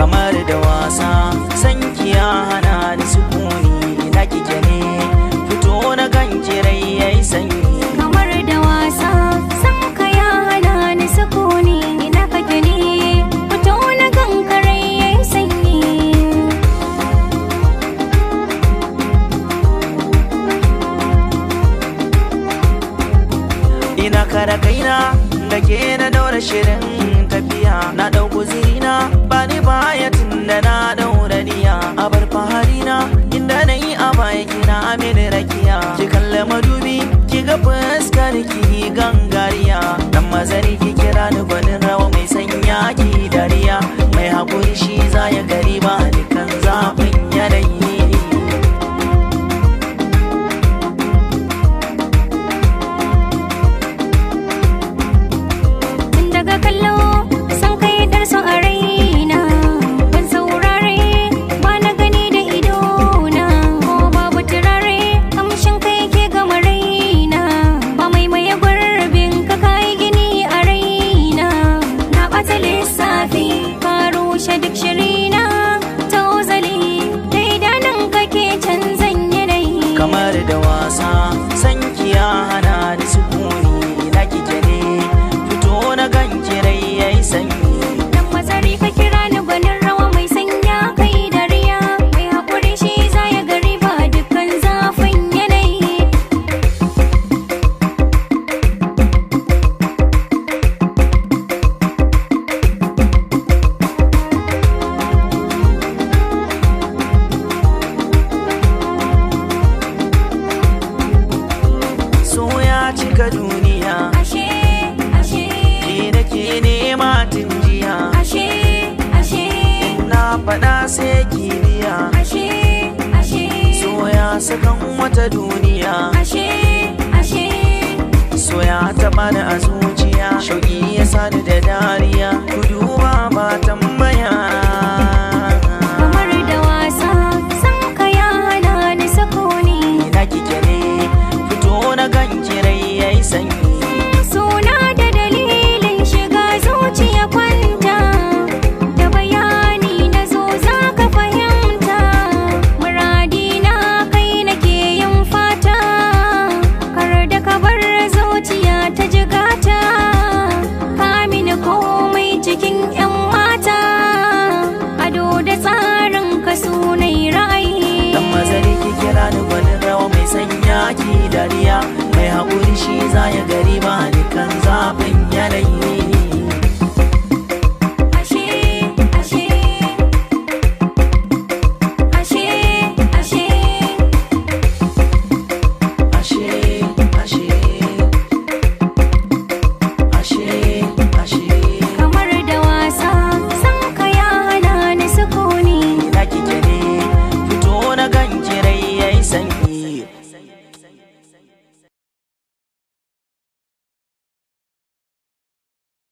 Kamar da wasa sanki ya hana ni sukuni, ina kike ne? Fito na ganki rai yayi sanyi. Kamar da wasa sanka ya hana ni sukuni, ina kake ne? Fito na ganka rai yayi sanyi. Ina kara kaina da ke na daura shirin tafiya, na dau guzirina ba ni baya tunda na daura niya. A bar faharina inda na yi a baya kina mini rakiya. Ki kalla madubi ki ga fuskar ki gangariya. Dan mazari ki kira ni gwanin rawa mai sanya ki dariya. Mai hakuri shi za ya gari ba dukan zafin yanayi. Tun daga kallo san kai darsu a raina, ban saurare ba na gani da idona. Ko babu turare kamshin kai ke gama raina, ba mai maye gurbin ka kai gini a raina. Na ɓata lissafi ka rushe duk shirina, tozali da idanun kake canzan yanayi. Kamar da wasa sanki ya hana ni sukuni, ina kike ne? Fito na ganki rai yayi sanyi. Dan mazari ka kira ni gwanin rawa mai sanya kai dariya, mai haƙuri shi za ya gari ba dukkan zafin yanayi. So ya cika duniya, Ashe, ashe, ke nake nema tun jiya. Ashe, ashe, Na faɗa sai kimiyya, ashe, ashe, so ya sakan wata duniya. Ashe, ashe, So ya taɓa ni a zuciya, shauƙi ya sani da dariya. Ku duba ba tambaya.